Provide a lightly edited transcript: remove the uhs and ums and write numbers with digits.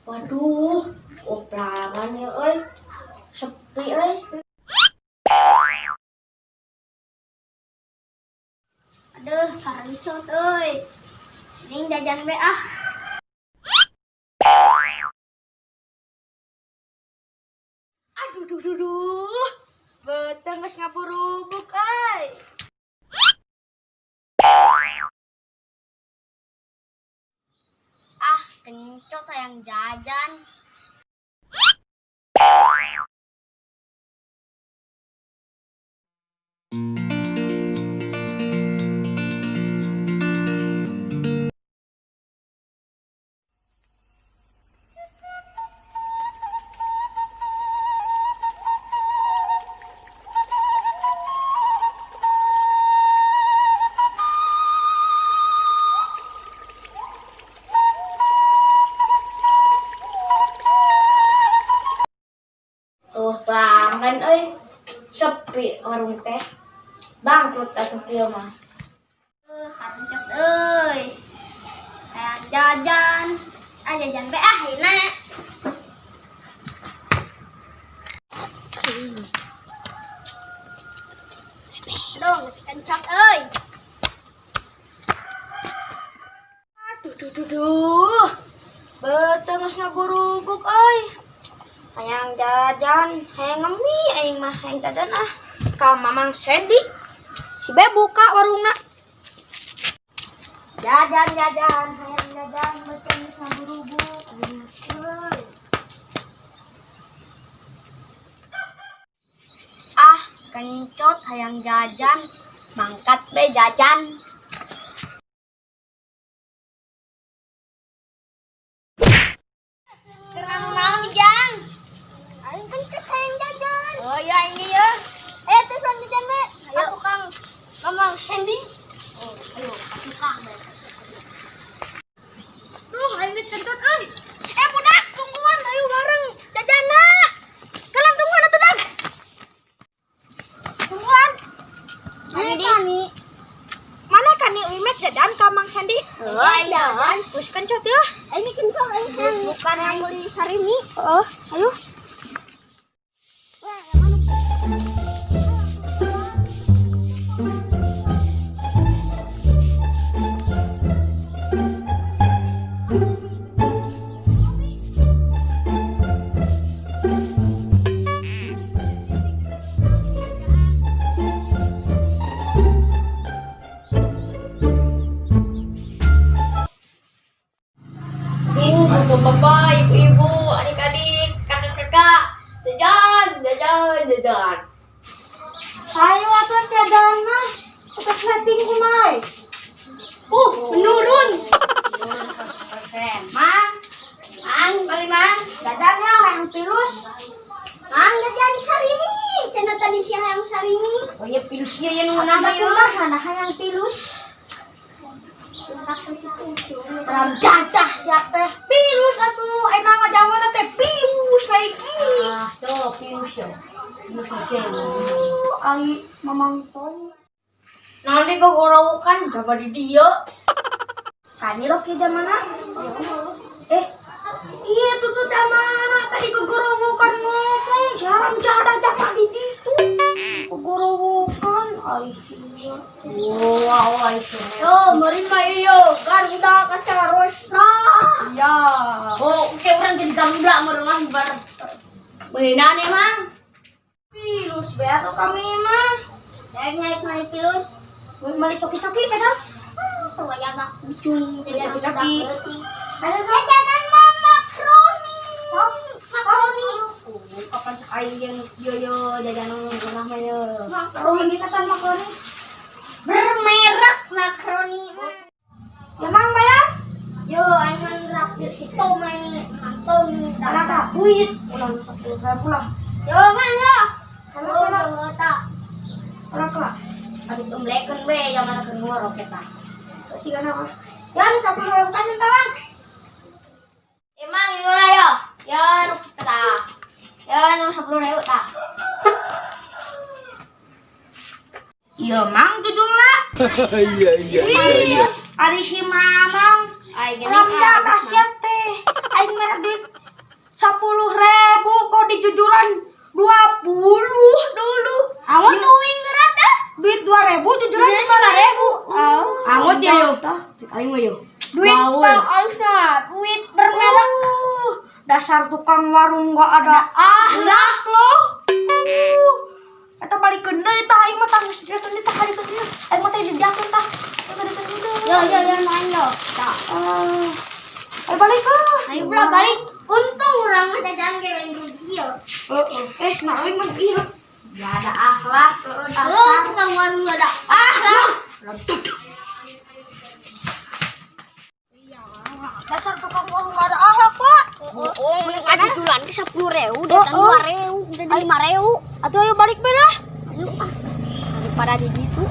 Waduh, oh pelanggan ya euy. Sepi euy. Aduh, karencot euy. Mending jajan be ah. Aduh, duh, duh, duh. Beuteung geus ngaburubuk euy. Ah, kencot hayang jajan. Oh, pelanggan euy. Sepi warung teh. Bangkrut atuh kieu mah. Karencot euy. Hayang jajan. Ah, jajan be ah ayeuna. Aduh, geus kencot euy. Aduh, duh, duh, duh. Beuteung geus ngaburubuk euy. Hayang jajan, hayang ngemi aing mah hayang jajan ah. Ka Mamang Sandy. Si Be buka warungna. Jajan, jajan, hayang jajan, beuteung geus ngaburubuk. Aing mah euy. Ah, kencot hayang jajan. Mangkat be jajan. Keur naon Jang? Aing kencot hayang jajan. Oh iya ini ya. Eh, terus urang jajan be. Ayo tukang Mamang Sandy. Oh, ayo, tukang. Duh, aing geus kencot euy. Eh, budak, tungguan ayo bareng jajanna. Kalian tungguan atuh, Dag. Tungguan. Mana kani? Mana kani uimet jajan ka Mang Sandy? Oh, aing jajan. Geus kencot ya. Aing kencot aing hayang bukan hayang beli sarimi. Oh, ayo. Bapak-bapak, ibu-ibu, adik-adik, kakak-kakak, jajan, jajan, jajan. Ayo atuh jajan mah. Atas rating kumai. Menurun. Menurun 100%. Mang, Mang, balik mang. jajan ya hayang pilus. Mang jajan sarimi. Cenah tadi sia hayang sarimi. Oh iya, pilus ieu ya nu Nama nama ieu. kumaha nah hayang pilus. Ram jadah sia teh. Pilus atuh emang jaman teh pilus lain mie. Ah, tuh pilus ya. Pilus oke. Ai Mamang Tony. Nanti kok gorowokan coba di dia. Kani lo ke mana? Eh, iya tuh tuh mana tadi kegorowokan ngomong haram jadah jamak di ditu. Kegorowokan ai sia. Wow, wow, itu. Yo, meureun mah ieu Garuda kacarosna. Iya. Oh, oke orang jadi Garuda meureun mah bar. Beunaan emang. Pilus be atuh kami mah. Naik naik naik pilus. Meuli coki-coki kadang. Tuh aya mah ujung jajan Coki-coki. leutik. Kadang Jajanan mah makaroni. Makaroni. Oh, kapan aing yang yo yo jajanan ngeunah mah yo. Makaroni kata makaroni. Bermerek makaroni mah. Ya mang bayar. Yo, aing mah traktir si Tommy, Mang Tommy. Anak tak duit. Ulang 10 ribu lah. Yo, mang yo. Kalau Oh, kalau tak. kalau kalau. Aduh, tumlekeun be zaman keur ngorok eta. Sih kan apa? Ya, 10 ribu kan tawang. Emang ieu lah yo. Ya nu kita tah. Ya nu 10.000 tah. Iya mang judulna. Iya. Ari si Mamang. Aing geuning Ramda sia teh. Aing mere duit Aing mah yo. Duit Gaul. bang halusna, duit bermerek. Dasar tukang warung gak ada akhlak loh. Eta balikeun deui tah, aing mah tah geus dijakeun deui tah, kalikeun deui. Aing mah teh dijakeun tah. Aing mah dijakeun deui. Yo yo yo naik yo. Tah. Ah. Ayo balik ah. Ayo ulah balik. Untung urang mah jajan ge lain rugi yo. Heeh. Eh, nah aing mah ieu. Gak ada akhlak. Heeh, Oh, dasar. tukang warung gak ada akhlak. Dasar tukang warung gak ada akhlak, Pak. Oh, mending aja jualan ke 10.000, datang Oh, oh. 2.000, udah 5.000. Atuh ayo balik be lah. Ayo ah, daripada di gitu.